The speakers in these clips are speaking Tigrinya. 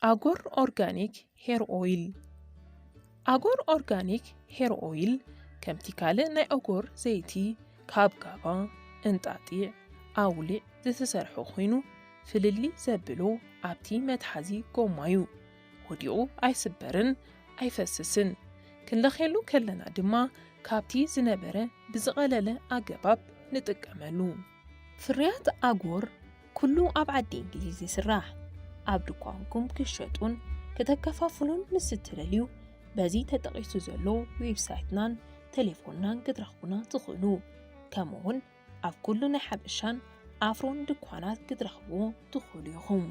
ኣጎር ኦርጋኒክ ሄር ኦይል። ኣጎር ኦርጋኒክ ሄር ኦይል ከምቲ ካልእ ናይ ኣጎር ዘይቲ ካብ ጋባ፣ እንጣጢዕ፣ ኣውሊዕ ዝተሰርሐ ኮይኑ፣ ፍልልይ ዘብሎ ኣብቲ መትሓዚ ጎማ እዩ። ወዲቑ ኣይስበርን ኣይፈስስን። ክንለኽየሉ ከለና ድማ ካብቲ ዝነበረ ብዝቐለለ ኣገባብ ንጥቀመሉ። ፍርያት ኣጎር ኩሉ ኣብ ዓዲ እንግሊዝ ይስራሕ። ኣብ ድኳንኩም ክሸጡን ከተከፋፍሉን ምስ እትደልዩ፣ በዚ ተጠቒሱ ዘሎ ዌብሳይትናን ቴሌፎንናን ክትረኽቡና ትኽእሉ። ከምኡውን ኣብ ኩሉ ናይ ሓበሻን ኣፍሮን ድኳናት ክትረኽብዎ ትኽእሉ ኢኹም።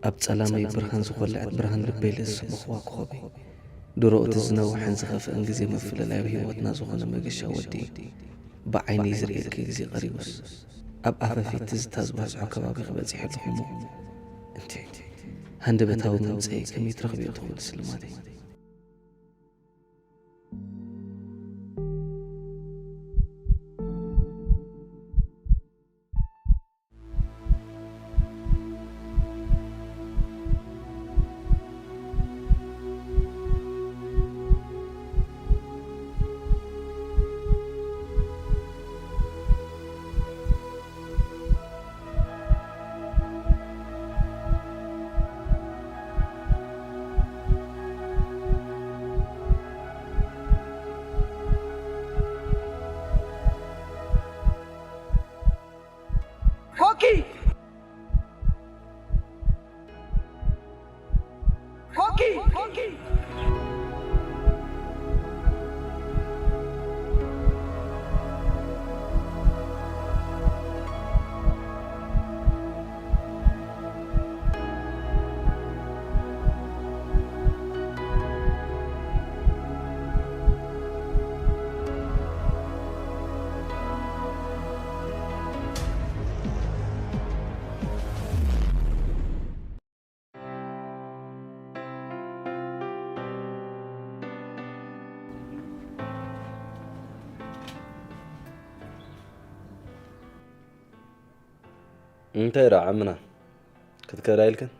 ኣብ ጸላመይ ብርሃን ዝኾልዐት ብርሃን ልበይ ለዝሰመኽዋ ኮኾበይ። ድሮ እቲ ዝነውሐን ዝኸፍአን ግዜ ምፍልላይ ኣብ ህይወትና ዝኾነ መገሻ ወዲ እዩ። ብዓይነይ ዝርእየኪ ግዜ ቀሪቡስ፣ ኣብ ኣፈፊት ትዝታ ዝበዝሖ ከባቢኺ በጺሐ ኣለኹ እሞ፣ እንተ ሃንደበታዊ ምምጸይ ከመይ ትረኽብዮ ትኽእሊ ስልማተይ? ኮኪ! ኮኪ! ኮኪ! እንታይ ደኣ ዓምና ክትከዳ ኢልክን?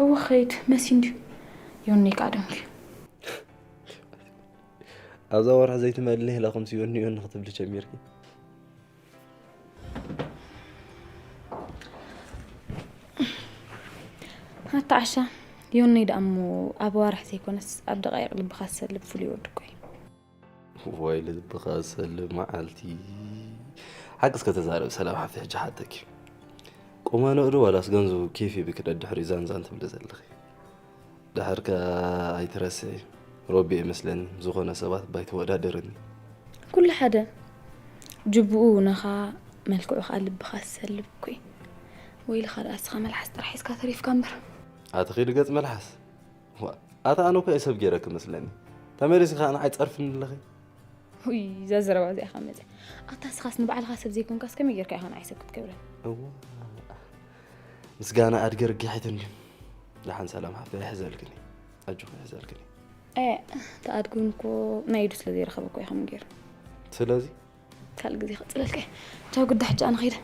እወ ኸይድ መሲ እንድዩ። ዮኒ ከኣ ደንኪ። ኣብዛ ወርሒ ዘይትመልኒ ኢላ ከምሲ ዮኒ ዮኒ ክትብሊ ጀሚርኪ። ኣታ ዓሻ፣ ዮኒ ደኣ እሞ ኣብ ኣዋርሕ ዘይኮነስ ኣብ ደቃይቕ ልብኻ ዝሰልብ ፍሉይ ወዲ እኮ እዩ። ወይ ልብኻ ዝሰልብ መዓልቲ። ሓቂ እስከ ተዛረብ ሰላም ሓፍቲ፣ ሕጂ ሓተኪ። ቁመንኡ ዶ ዋላስ ገንዘቡ ኬፍ ይብኪ ደድሕሪኡ ዛንዛን ትብሊ ዘለኺ? ድሓር ከኣ ኣይትረስዒ፣ ሮቢ እየ መስለኒ፣ ዝኾነ ሰባት ባይተወዳደርኒ። ኩሉ ሓደ፣ ጅቡኡ ነኻ፣ መልክዑ ከኣ ልብኻ ዝሰልብ እኮ እዩ። ወይልኻ ደኣ እስኻ መልሓስ ጥራሕ ሒዝካ ተሪፍካ እምበር። ኣቲ ኺድ ገጽ መልሓስ። ዋ፣ ኣታ ኣነ እኮ እየ ሰብ ገይረ ክመስለኒ። ተመሊስኺ ከዓ ንዓይ ጸርፍኒ ኣለኺ። ውይ፣ እዛ ዘረባ እዚኣ ካብ መፀ ኣታ ስኻስ ንባዕልኻ ሰብ ዘይኮንካስ ከመይ ጌርካ ኢኻ ንዓይ ሰብ ክትገብረን? እዋ፣ ምስጋና ኣድገ ርጊሒት እንዲ። ደሓን ሰላም ሓፍተይ ይሕዘልክኒ። ኣጆኺ ይሕዘልክኒ። እ ተኣድግን እኮ ናይ ኢዱ ስለ ዘይረኸበ እኮ ኢኻ ምንጌር። ስለዚ ካልእ ግዜ ክቕፅለልካ እየ። ቻው ግዳ ሕጂ ኣነ ኸይደ።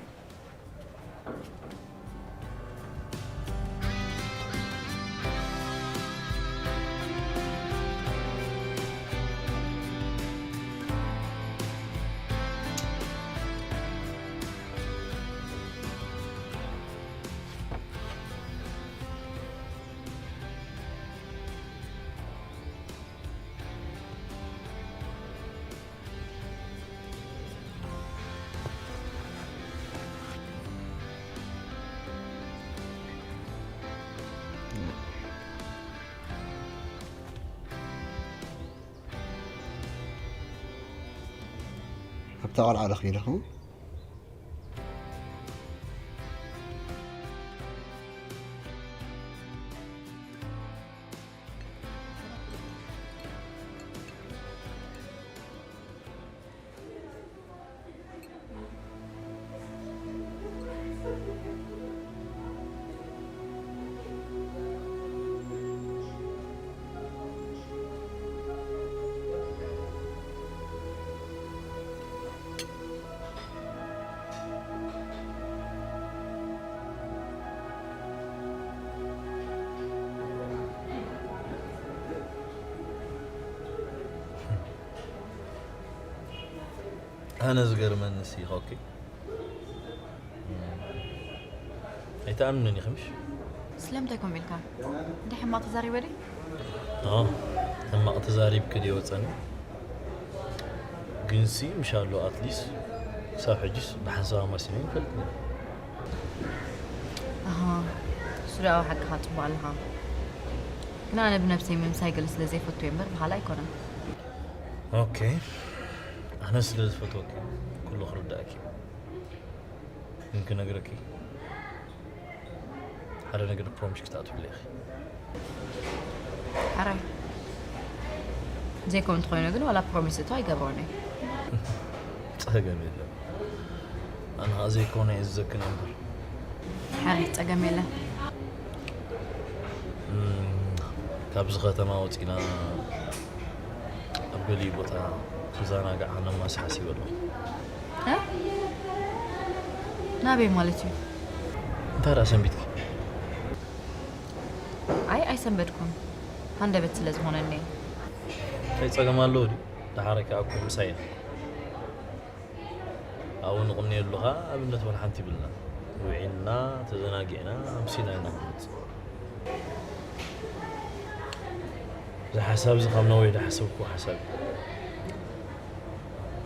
ኣብታ ቆልዓ ዶ ኺድኹም? ኣነ ዝገርመኒ ሲ ኦኬ ኣይተኣምንን ኢኺ ምሽ? ስለምንታይ ከምኡ ኢልካ? እንታይ ሕማቕ ተዛሪበ ድየ? ኖ፣ ሕማቕ ተዛሪብኪ ድየ ወጸኒ? ግንሲ ምሽ ኣሎ ኣትሊስ ክሳብ ሕጅስ ብሓንሳብ ኣማሲነ ይፈልጥ ነይረ። ኣሃ፣ እሱ ደኣ ሓቅኻ ጽቡቕ ኣለኻ። ግን ኣነ ብነብሰይ ምምሳይ ገለ ስለ ዘይፈቱ እየ እምበር ብኻልእ ኣይኮነን። ኦኬ፣ ኣነ ስለ ዝፈትወኪ ኩሉ ክርዳእኪ እዩ። ግን ክነግረኪ ሓደ ነገር ፕሮሚስ ክትኣትውለይ ኢኺ። ሕራይ ዘይከው እንተኾይኑ ግን ዋላ ፕሮሚስ እቶ ኣይገብሮን እየ። ጸገም የለን። ኣነ ኸኣ ዘይኮነ እየ ዝዘክን እምበር። ሕራይ ጸገም የለን። እም፣ ካብዚ ከተማ ወጺና ኣብ ገሊኡ ቦታ ክዘናጋዕ ከነማሲ ሓሲበ ኣለኹ። እ? ናበይ ማለት እዩ? እንታይ ደኣ ሰንቢትኪ? ኣይ ኣይሰንበድኩን፣ ሃንደበት ስለ ዝኾነኒ እየ። እንታይ ጸገም ኣለዎ ድዩ? ደሓር ከኣ እኮ ምሳይ ኢኻ። ኣብኡ ንቕንየሉ ኸኣ ኣብነት ዋላ ሓንቲ ይብልና። ውዒልና፣ ተዘናጊዕና፣ ኣምሲና ኢና ክንመጽእ። እዚ ሓሳብ እዚ ካብ ነዊሕ ዝሓሰብኩዎ ሓሳብ እዩ።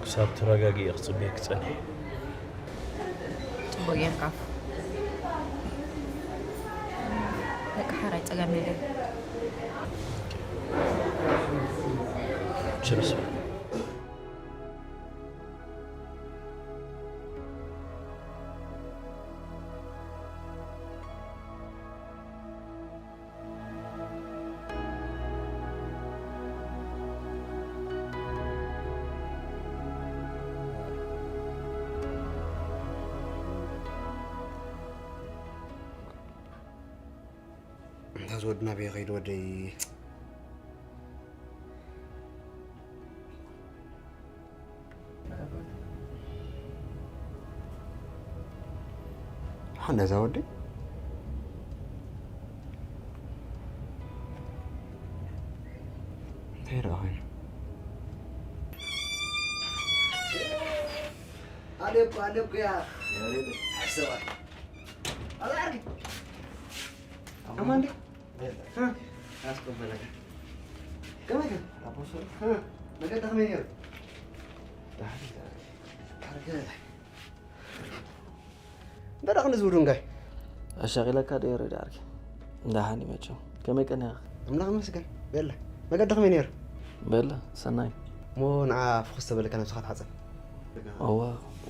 ክሳብ ትረጋግኢ እየ ክጽበየኪ ጸኒሐ። ጽቡቕ ጌርካ። በቃ ሓራይ ጸገም የለን። ችርስ። እንታ ዝወድና በየ ከይዱ ወደይ። ሓን ነዛ ወደይ እንታይ ረኣ ኮይኑ? ኣለኩ ኣለኩ ያ ሰባ ኣላ ኣርግ ኣማንዲ ኣስቆበለካ ከመይ ከ ኣቦሰ መገዲ ከመይ ነይሩ? ደሓን ይዛረብ። ኣርገ በዳ ክንዝውዱ እንጋይ ኣሻቂለካ ዶ የረዳ ኣርኪ? እንዳሓን ይመቸው ከመይ ቀኒኻ? ኣምላኽ ይመስገን። በለ መገዲ ከመይ ነይሩ? በለ ሰናይ። እሞ ንዓ ፍኹስ ተበልካ ነብስኻ ተሓጸብ። እዋ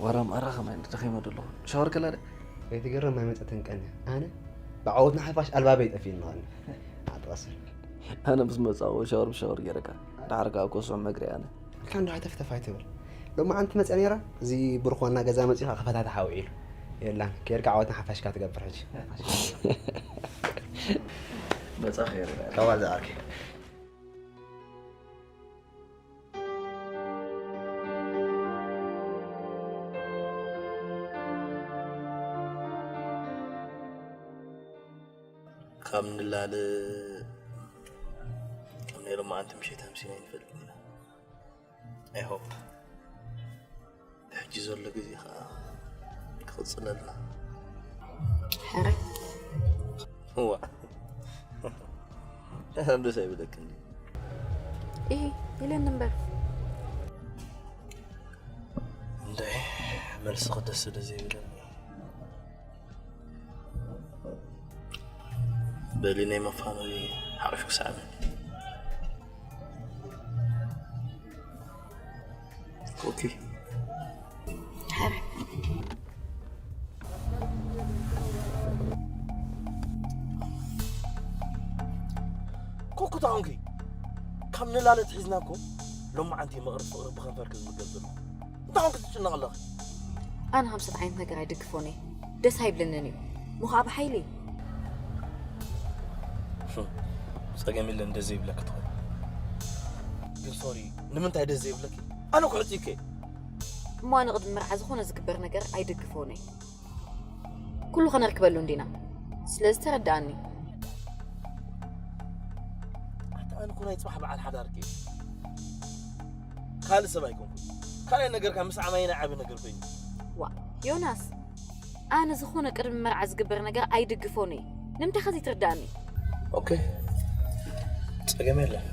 ዋራ ማራ ከማይ ደኺመ ደለኹ። ሻወር ከላ ደ? ከይትገረም ማይ መጸተን ቀንያ። ኣነ ብዓወትና ሓፋሽ ኣልባበይ ጠፊእኒ ኸኒ። ኣጥቐስር። ኣነ ምስ መጻኹ ሻወር ብሻወር ገይረካ። ድሓር ከኣ ኮሶም መግሪ ኣነ። እካ እንዶ ሃተፍተፍ ኣይትብል። ሎማዓንቲ መፅያ ነይራ፣ እዚ ብሩኽ ዋና ገዛ መፂኡ ከዓ ክፈታተሓ ውዒሉ። የላን፣ ኬድካ ዓወትና ሓፋሽካ ትገብር ሕጂ። መጻ ኸይር። ካብ ዝዓርኪ። ካብ ንላለ ከም ናይ ሎማዓንቲ ምሸት ኣምሲና ይንፈልጥ ኢና። I hope ብሕጂ ዘሎ ግዜ ከዓ ክቕፅለልና። ሕረ እዋ ሕራም ደስ ኣይብለክን። ይሄ ይለን እምበር እንደ መልስኺ ደስ ስለ ዘይብለኒ በሊ ናይ መፋነዊ ሓቂፍ ክሰዕበኒ። ኦኬ። ኮኩታ ኾንኪ ካብ ንላለ ትሒዝና እኮ ሎማዓንቲ መቕረት ፍቕሪ ብኸንፈርኪ ዝምገብ ዘሎ። እንታይ ኾንኪ ትጭነቕ ኣለኺ? ኣነ ከምሰት ዓይነት ነገር ኣይድግፎን እየ። ደስ ኣይብለንን እዩ። ምኹዓ ብሓይሊ። ጸገም የለን ደስ ዘይብለኪ ትኾን። ግን ሶሪ ንምንታይ ደስ ዘይብለኪ? ኣነ ኩሕጺከ እሞ ኣነ ቅድሚ መርዓ ዝኾነ ዝግበር ነገር ኣይድግፎን እየ። ኩሉ ከነርክበሉ እንዲና። ስለዚ ተረዳኣኒ። ኣታ ኣነ እኮ ናይ ጽባሕ በዓል ሓዳርኪ እየ። ካልእ ሰብ ኣይኮንኩን። ካልኣይ ነገርካ ምስ ዓማይና ዓቢ ነገር ኮይኑ። ዋ ዮናስ፣ ኣነ ዝኾነ ቅድሚ መርዓ ዝግበር ነገር ኣይድግፎን እየ። ንምንታይ ከ ዘይትርዳኣኒ? ኦኬ፣ ጸገም የለን።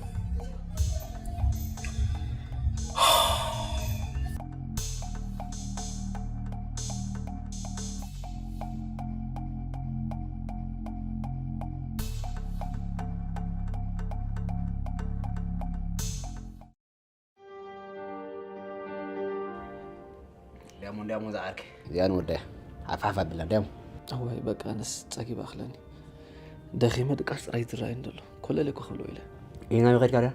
እንዲያሞ እንዲያሞ ዝዓርከ እዚኣን ወደያ ሓፍሓፍ ኣብላ እንዲያሞ እዋይ በቃ ኣነስ ጸጊብ ኣኽለኒ ደኺመ ድቃስ ጥራይ ዝረኣየኒ ዘሎ ኮለለ እኮ ክብሎ ኢለ ይናበይ ከድካ ድያ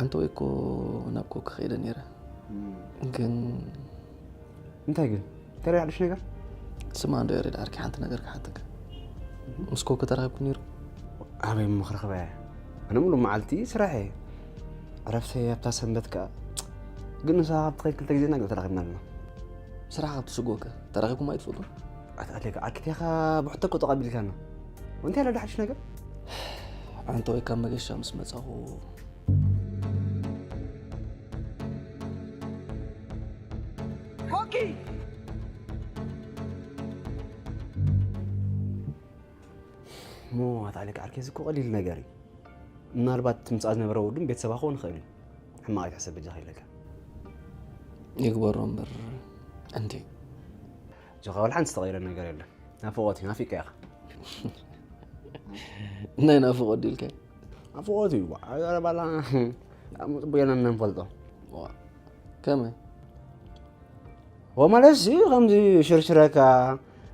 ኣንተ ወይ እኮ ናብ ኮክ ከይደ ነይረ ግን እንታይ ግን እንታይ ሓድሽ ነገር ስማ እንዶ ያሬድ ዓርኪ ሓንቲ ነገር ክሓተካ ምስ ኮክ ተራኺብኩ ነይሩ ኣበይ ምኽርኽበ ኣነ ሙሉ መዓልቲ ስራሕ እየ ዕረፍተይ ኣብታ ሰንበት ከኣ ግን ንሳ ካብ ትኸይድ ክልተ ግዜ እናገብ ተራኺብና ኣለና ስራሕ ካብ ትስጎከ ተራኺብኩም ኣይትፈልጡ ኣትኣለካ ኣኪቴኻ ብሕቶ እኮ ተቐቢልካና እንታይ ያለ ሓድሽ ነገር ኣንተ ወይ ካብ መገሻ ምስ መጻኹ ኮኪ ሞ ኣትኣለካ ዓርኬ እዚ እኮ ቀሊል ነገር እዩ ምናልባት ምጽኣ ዝነበረ ወዱን ቤተሰባ ክኸውን ይኽእል እዩ ሕማቕ ኣይትሕሰብ በጃ ከይለካ ይግበሮ እምበር እንዴ ጆኻ ወላ ሓንቲ ዝተቐይረ ነገር የለን ናፍቖት እዩ ናፊቀ ኢኻ ናይ ናፍቖት ድልከ ናፍቖት እዩ ኣረባላ ጽቡቅ ኢና እንፈልጦ ከመይ ወማለትሲ ከምዚ ሽርሽረካ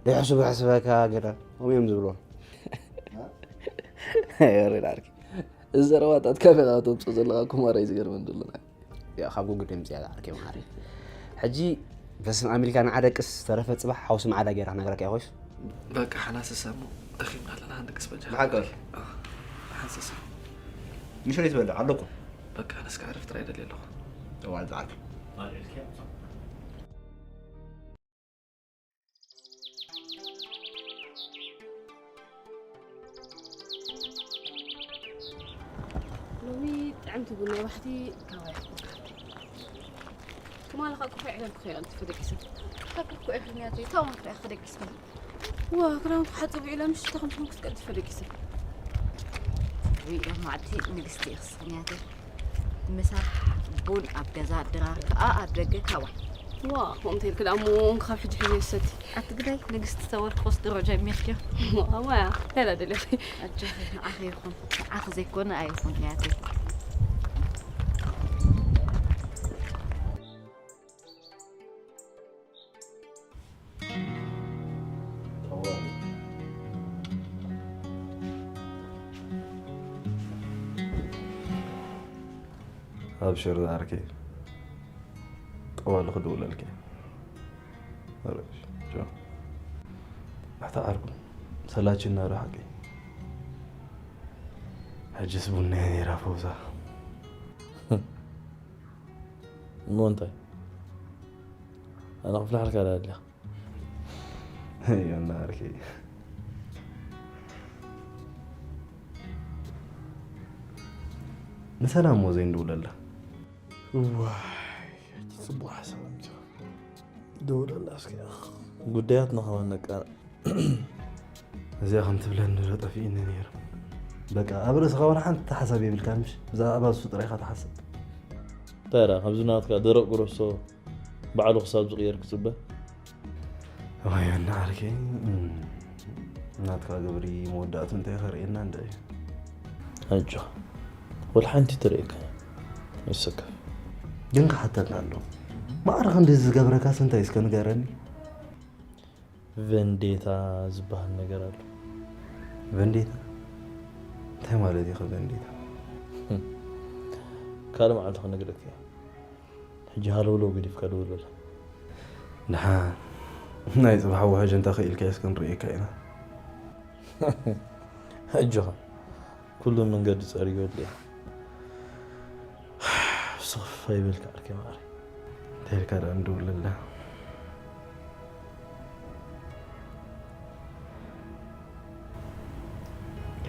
ደሕስቡ ሕስበካ ገለ ከምኡ እዮም ዝብሎ ወሬድ ዓርኪ እዚ ዘረባታት ካበይ ተምፅኦ ዘለካ ኩማራይ ዝገርመን ዘሎ ካብ ጉግል ድምፂ እያ ዓርኪ መሃሪ ሕጂ በስም ኣሜሪካ ንዓደቅስ ተረፈ ፅባሕ ሓውሲ መዓዳ ገይራ ክነግረካ ይኮይስ በቃ ሓናስሳ እሞ ደኺምና ኣለና ንደቅስ በጃ ብሓንቀር ሓንስሳ ምሽረይ ትበልዕ ኣለኩ በቃ ኣነስ ክዕርፍ ጥራይ ደልየ ኣለኹ እዋል ዝዓርኪ ሎሚ ጥዕምቲ ቡን ናይ ባሕቲ ካባይ ትማሊ ከዓ ኩፋ ዕለል ክኸይቐልጥፈ ደቂሰ ካክርኩ ዕፍርንያተይ ታውን ክሪኣ ክደቂስከ ዋ ክዳውንቲ ክሓፅብ ኢለ ምሽተ ከም ኮንኩስ ቀልጥፈ ደቂሰ ወይ ሎማዕቲ ንግስቲ እየ ክስኽንያተይ ምሳሕ ቡን ኣብ ገዛ ድራር ከዓ ኣብ ደገ ካዋ ዋ ከምኡ ተልክ ደኣ እሞ ክሳብ ሕጂ ሒዘ ይሰቲ ኣቲ ግዳይ ንግስቲ ተወርቆስ ድሮ ጀሚርክዮ ኣዋያ እንታይ ደኣ ደለኺ ኣጆኺ ንዓኺ ይኹን ንዓኺ ዘይኮነ ኣይኹን ያተይ ኣብሽር ዝዓርከይ፣ ጠዋሉ ክድውለልኪ። ኣረሽ፣ ቻው። ኣታ ዓርኩ፣ ሰላችና ዶ ሓቂ? ሕጅስ ቡና እያ ነይራ ፈውዛ። እሞ እንታይ? ኣነ ክፍልሓልካ ዳ ኣድልያ? እዮ፣ እና ዓርከይ። ንሰላም እሞ ዘይንድውለላ? እዋይ፣ ሕጂ ጽቡቕ ሓሳብ ኣምጺኡ። ደውለላ እስኪ። ጉዳያት ንኸመነቃ። እዚኣ ከም ትብለኒ ዶ ጠፊእኒ ነይሩ። በቃ፣ ኣብ ርእስኻ ዋላ ሓንቲ ሓሳብ የብልካን፣ ምሽ? ብዛዕባ እሱ ጥራይ ኢኻ ትሓስብ። እንታይ ደኣ፣ ከምዚ ናትካ ደረቕ ጉረሶ ባዕሉ ክሳብ ዝቕየር ክጽበ? ዋይ፣ ወዲ ዓርከይ፣ እም፣ ናትካ ግብሪ መወዳእቱ እንታይ ከርእየና እንደ እዩ? ኣጆኻ፣ ወላ ሓንቲ ትርእየካ ይሰከፍ። ግን ክሓተካ ኣሎ። ማዕረ ክንዲ ዝገብረካስ እንታይ እስከ ንገረኒ? ቨንዴታ ዝበሃል ነገር ኣሎ። ቨንዴታ? እንታይ ማለት እዩ ቨንዴታ? ካልእ መዓልቲ ክነግረካ እየ። ሕጂ ሃለውለው ገዲፍካ ደውለላ። ደሓን፣ ናይ ጽባሕ ውሕጅ እንተ ኽኢልካዮስ ክንርእየካ ኢና። ኣጆኻ፣ ኩሉ መንገዲ ጸሪገሉ እየ። ስኽፍ ኣይበልካ ዓርከይ ማዕረይ። እንታይ ኢልካ ደኣ ንድውለላ?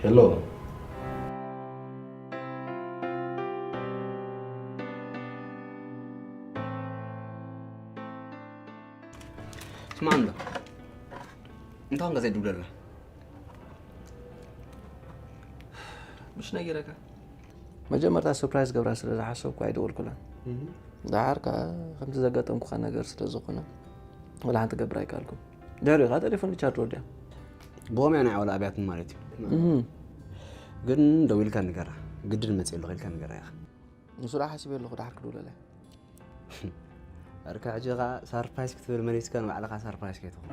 ሄሎ። ስማዕ እንዶ፣ እንታይ ኾንካ ዘይትድውለላ? ምሽ ነጊረካ። መጀመርታ ሰርፕራይዝ ገብራ ስለ ዝሓሰብኩ ኣይደወልኩላን። እህ። ደሓር ከኣ ከምቲ ዘጋጠምኩኻ ነገር ስለ ዝኾነ፣ ወላ ሓንቲ ክገብር ኣይከኣልኩን። ድሕሪኡ ከኣ ቴሌፎን ሪቻርድ ወዲኣ። ብኸምኡ ናይ ዓወላ ኣብያትን ማለት እዩ። እህ። ግን ደዊልካ ንገራ። ግድን መጽእ ኣለኹ ኢልካ ንገራ ኢኻ። ንሱ ደኣ ሓሲበ ኣለኹ፣ ደሓር ክድውለላ። ኣርካ ሕጂ ኸኣ ሳርፕራይዝ ክትብል መሊስካ ንባዕልኻ ሳርፕራይዝ ከይትኾን።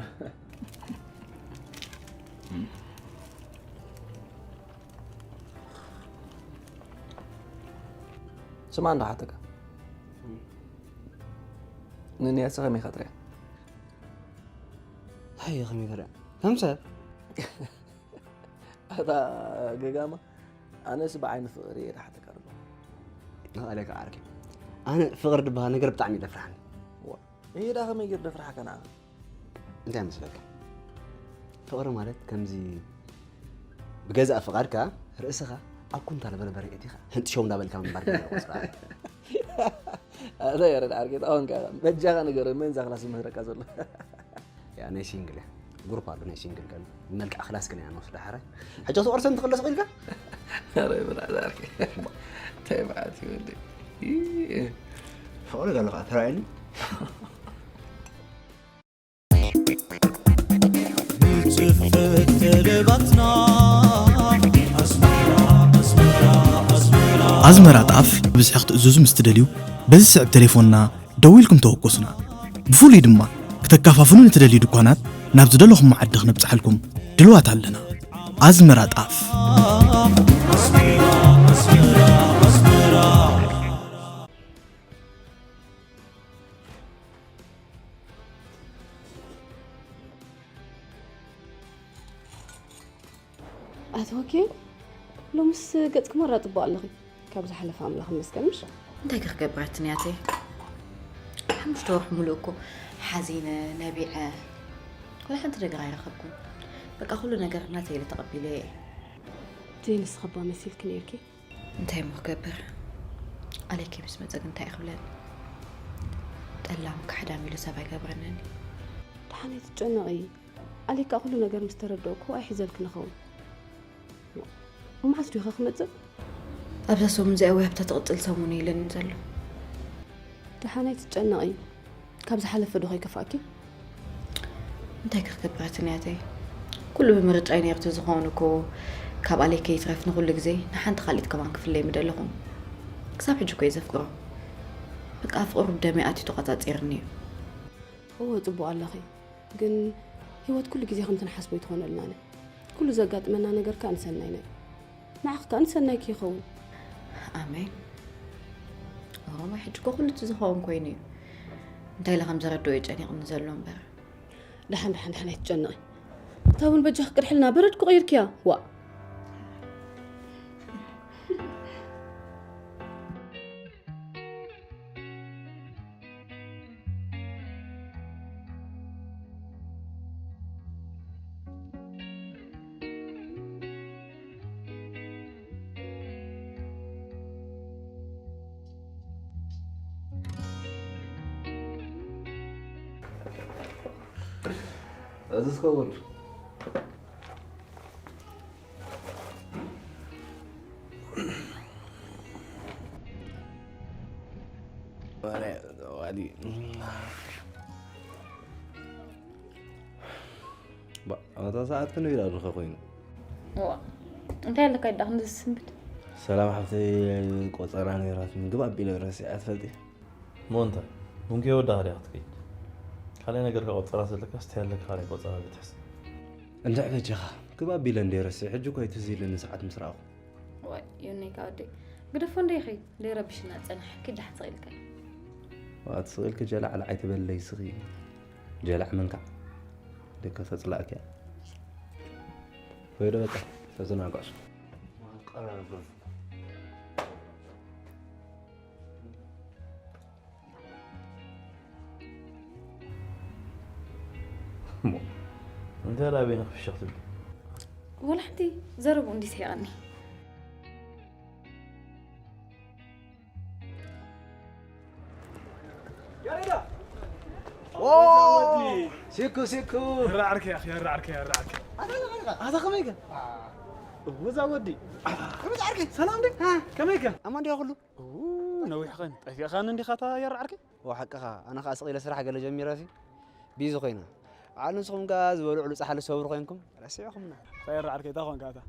ስማ እንዶ ሓተካ። ንንያስ ከመይ ኢኻ ትሪኣ? እንታይ እዩ ከመይ ትሪኣ? ከም ሰብ? ኣታ ገጋማ፣ ኣነስ ብዓይኒ ፍቕሪ እየ ዝሓተካ ዘለኹ። ኣሌካ ዓርከይ፣ ኣነ ፍቕሪ ዝበሃል ነገር ብጣዕሚ እዩ ዘፍርሓኒ። ዋ፣ ይሄ ዳ ከመይ ገይሩ ዘፍርሓካ ንዓኻ? እንታይ መስለካ? ፍቕሪ ማለት ከምዚ ብገዛእ ፍቓድካ ርእስኻ ኣብ ኩንታል በርበረ ኣእቲኻ ህንጥሸው እንዳበልካ ምንባር ገይሩ ቆጽራ። ኣታ ያረድ ዓርከይ፣ ጣወንካ በጃኻ ንገረኒ፣ መን እዛ ክላስ ዝምህረካ ዘሎ? ያ ናይ ሲንግል እያ። ግሩፕ ኣሎ ናይ ሲንግል ከም መልክዕ ክላስ ግን ኢና ንወስዶ ሓራይ። ሕጂ ክትቆርሰን ትኽእለስ ኢልካ? ኧረ ብራዘር፣ እንታይ መዓት እዩ ወደይ? ፍቕሪ ገለ ከዓ ተራእየኒ። ንጽፈት ተለባትና ኣስመራ፣ ኣስመራ፣ ኣስመራ። ኣዝመራ ጣፍ ብዝሒ ክትእዝዙ ምስ ትደልዩ፣ በዚ ስዕብ ቴሌፎንና ደዊልኩም ተወከሱና። ብፍሉይ ድማ፣ ክተከፋፍሉን እትደልዩ ድኳናት ናብ ዝደለኹሞ ዓዲ ክነብጽሓልኩም ድልዋት ኣለና። ኣዝመራ ጣፍ። ኣቶ ወኪል፣ ሎምስ ገጽኪ መራ ጽቡቕ ኣለኺ። ካብ ዝሓለፈ ኣምላኽ ይመስገን፣ ምሽ? እንታይ ክገብር ኣትንያተይ? ሓሙሽተ ወርሒ ሙሉእ እኮ ሓዚነ፣ ነቢዐ፣ ወላ ሓንቲ ነገር ኣይረኸብኩን። በቃ፣ ኩሉ ነገር ናተይ ኢለ ተቐቢለዮ እየ። ዘይንስኺ እባ መሲልኪ ነይርኪ። እንታይ እሞ ክገብር? ኣሌኪ ምስ መጸ ግን እንታይ ክብለኒ? ጠላም ካሕዳም ኢሉ ሰብ ኣይገብረንን እዩ። ደሓን ኣይትጨነቒ። ኣሌካ ኩሉ ነገር ምስ ተረድኦ እኮ ኣይሕዘልክን ይኸውን። መዓስ ድዩ ኸ ክመጽእ? ኣብዛ ሰሙን እዚኣ ወይ ኣብታ ትቕጽል ሰሙን እዩ ኢለኒ ዘሎ። ደሓን ኣይትጨነቒ። ካብ ዝሓለፈ ዶ ከይከፍኣኪ? እንታይ ክገብር ኣትንያተይ? ኩሉ ብምርጫይ ነይሩ ተዝኸውን እኮ፣ ካብ ኣሌከ ይትረፍ ንኹሉ ግዜ ንሓንቲ ካልኢት ከማን ክፍለይ ምደለኹን። ክሳብ ሕጂ እኮ እየ ዘፍቅሮ። በቃ፣ ፍቕሩ ብደመይ ኣትዩ ተቖጻጺርኒ እዩ። እወ፣ ጽቡቕ ኣለኺ። ግን ህይወት ኩሉ ግዜ ከምቲ ንሓስቦ ኣይትኾነልናን። ኩሉ ዘጋጥመና ነገር ከኣ ንሰናይና እዩ። ንዓኺ ከኣ ንሰናይኪ ይኸውን። ኣሜን። ማማ፣ ሕጂ እኮ ኩሉ እቲ ዝኸውን ኮይኑ እዩ። እንታይ ኢለ ከም ዘረድኦ እዩ ጨኒቕኒ ዘሎ እምበር። ደሓን፣ ደሓን፣ ደሓን፣ ኣይትጨነቒ። እታ እውን በጃኺ ቅድሕልና በረድ እኮ ቀይርክያ። ዋእ። እዚ ዝኸውን። ባ-፣ ኣብታ ሰዓት ክንብል ኣለካ ኮይኑ። እዋ፣ እንታይ ኣለካ ይዳ ክንዲ ዝስንብድ? ሰላም ሓፍተይ፣ ቆጸራ ነይራት ምግብ ኣቢለ ረሲዐ ትፈልጢ? እሞ እንታይ? ቡን ከይወዳእካ ዲኻ ክትከይድ? ካልእ ነገር ከቆጽራ ዘለካ፣ ስታይ ኣለካ ካልእ ቆጸራ ዘይትሕዝ። እንድዕ በጃኻ፣ ግባ ኣቢለ እንድየ ረሲዐ፣ ሕጂ እኮ እዩ ትዝ ኢሉኒ ሰዓት ምስ ረኣኹ። ዋይ፣ ዮኒ ካብ ወደይ። ግደፎ እንደ ይኸይድ፣ ዘይረብሽና ጸንሕ፣ ኪድ ዳሕን ስቕ ኢልካ። ዋት ስቕ ኢልኪ ጀላዕ ለዓይ ትበለይ ስኺ። ጀላዕ መንካዕ። ደካ ተጽላእኪ እያ። ወይ ዶ በቃ፣ ተዘናጋዕሽ። እሞ እንታይ ደኣ ኣበይ ንኽፍሽኽ ትብሊ? ወላ ሓንቲ ዘረብኡ እንዲ ስሒቐኒ። ኦ! ሲኩ፣ ሲኩ። የራ ዓርከይ፣ ኣኺ፣ የራ ዓርከይ፣ የራ ዓርከይ። ኣታ ከመይ ኢኻ? ኣታ ከመይ ኢኻ? እወ፣ እዛ ወዲ። እወ፣ እዛ ዓርከይ። ሰላም ዲ? ሃ? ከመይ ኢኻ? ኣማን ዲኻ ኩሉ? እው፣ ነዊሕ ኸን ጠፊእኻኒ እንዲኻ እታ የራ ዓርከይ? እወ፣ ሓቅኻ። ኣነ ኸኣ ስቕ ኢለ ስራሕ ገለ ጀሚረሲ ቢዚ ኮይና። በዓል ንስኹም ከኣ ዝበልዕሉ ጻሕሊ ሰብሩ ኮይንኩም ረሲዕኹምና። ኸየራ ዓርከይ፣ እንታይ ኾንካ እታ?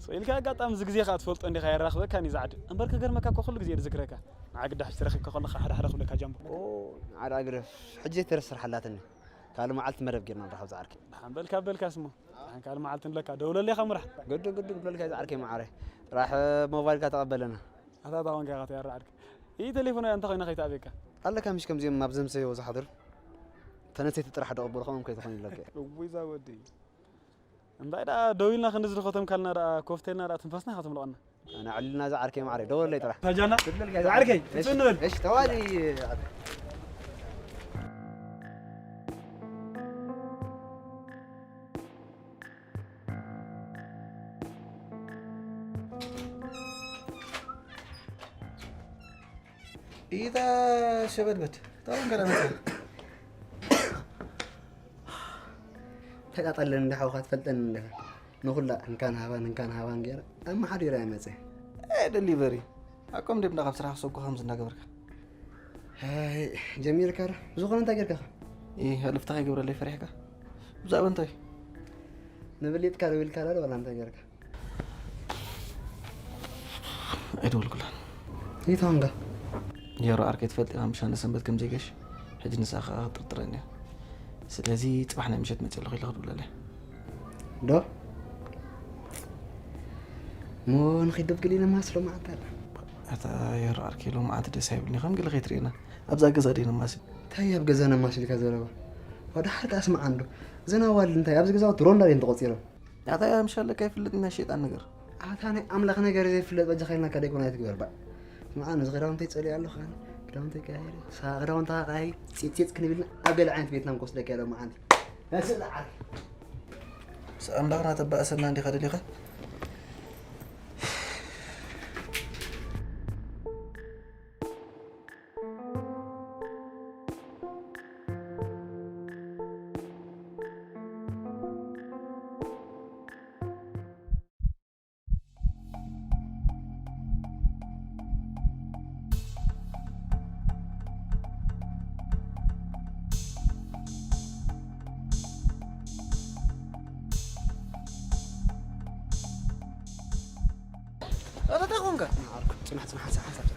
ስቕ ኢልካ ኣጋጣሚ እዚ ግዜ ኸኣ ትፈልጦ እንዲኻ የራኽበካን እዩ ዝዓዲ። እምበር ክገርመካ እኮ ኩሉ ግዜ እየ ዝዝክረካ። ንዓ ግዳ ሕጂ ተረኺብካ ከለኻ ሓደ ሓደ ክብለካ ጃምቦ። ኦ፣ ንዓ ደኣ ግደፍ። ሕጂ ዘይተረፍ ስራሕ ኣላትኒ። ካልእ መዓልቲ መደብ ጌርና ንራኸብ ዝዓርከይ። ደሓን በልካ በልካስ እሞ። ደሓን ካልእ መዓልቲ ንብለካ። ደውለለይ ኢኻ ምራሕ። ግድን ግድን ክብለልካ እየ ዝዓርከይ መዓረይ። ጥራሕ ሞባይልካ ተቐበለና። ኣታ እንታይ ኾንካ ኢኻ ተየራ ዓርከይ? ይህ ቴሌፎን እንታይ ኮይና ከይትኣብየካ? ኣለካ ምሽ ከምዚኦም ኣብ ዘምሰዮ ዝሓድር። ተነሰይቲ ጥራሕ ደቕበሉ ከምኦም ከይትኾን ኢለካ እየ። እውይ እዛ ወዲ። እንታይ ደኣ ደው ኢልና ክንዲ ዝድኸቶም ካልና ደኣ ኮፍቴልና ደኣ ትንፋስና ኢኻ ተምልቐና። ኣነ ዕልና ዝዓርከይ ማዕረይ ደወለይ ጥራሕ። ታጃና? ትብለልካ ዝዓርከይ፣ እሺ፣ ትጽእ ንበል። እሺ፣ ተዋዲ። ኢታ ሸበድበድ። ታውን ከዳ መጣ። ተቃጠለን እንደ ሓውካ ትፈልጠን እንደ ንኹላ እንካን ሃባን እንካን ሃባን ገይረ ኣመሓዲራ እያ መጸ። ኤ፣ ደሊቨሪ። ኣቆም ደብና ካብ ስራሕ ክሰብኩ ከምዚ እናገበርካ። ኣይ፣ ጀሚርካ ዶ? ብዝኾነ እንታይ ጌርካ? ኢ፣ ህልፍታ ከይገብረለይ ፈሪሕካ? ብዛዕባ እንታይ? ንብሊጥካ ደዊልካ ዶ ዋላ እንታይ ጌርካ? ኣይደወልኩላን። ይታንጋ? የሮ ዓርከይ ትፈልጥ ኢኻ፣ ምሻን ሰንበት ከም ዘይገሽ። ሕጂ ንሳ ኸኣ ክትጥርጥረኒ እያ። ስለዚ ጽባሕ ናይ ምሸት መጽእ ኣለኹ ኢለ ክድውለለይ። ዶ? እሞ ንኸይድ ዶ ብገሊና ማስሎ መዓልቲ ኣላ? ኣታ የሮ ዓርከይ ሎመዓንቲ ደስ ኣይብልኒ፣ ከም ገለ ከይትርእየና። ኣብዛ ገዛ ደይ ነማሲ። እንታይ ኣብ ገዛ ነማሲ ኢልካ ዘረባ? ዋዳ ሓርካ ኣስምዓ እንዶ። እዘን ኣዋልድ እንታይ ኣብዚ ገዛውቲ ሮንዳ ድየን ተቖጺረን? ኣታ ምሻለካ ይፍለጥ ናይ ሸይጣን ነገር። ኣታ ናይ ኣምላኽ ነገር ዘይፍለጥ በጃኻ ኢልናካ ደይኮነ ኣይትግበር ባዕ። ስምዓ፣ ነዚ ክዳውንተይ ጸሊእ ኣለኹ ኣነ። ክዳውንተይ ቀያይረ። ሳ-፣ ክዳውንትኻ ቀያይር፣ ጺጽ ጺጽ ክንብልና ኣብ ገለ ዓይነት ቤትና ንክወስደካ እየ ሎመዓንቲ። ነስእ ለዓል። ኣምላኽና ተባእሰና እንዲኻ ደሊኻ? ኣታ እንታይ ኾንካ? ዓርኩ፣ ጽናሕ፣ ጽናሕ፣ ሓንሳብ፣ ሓንሳብ።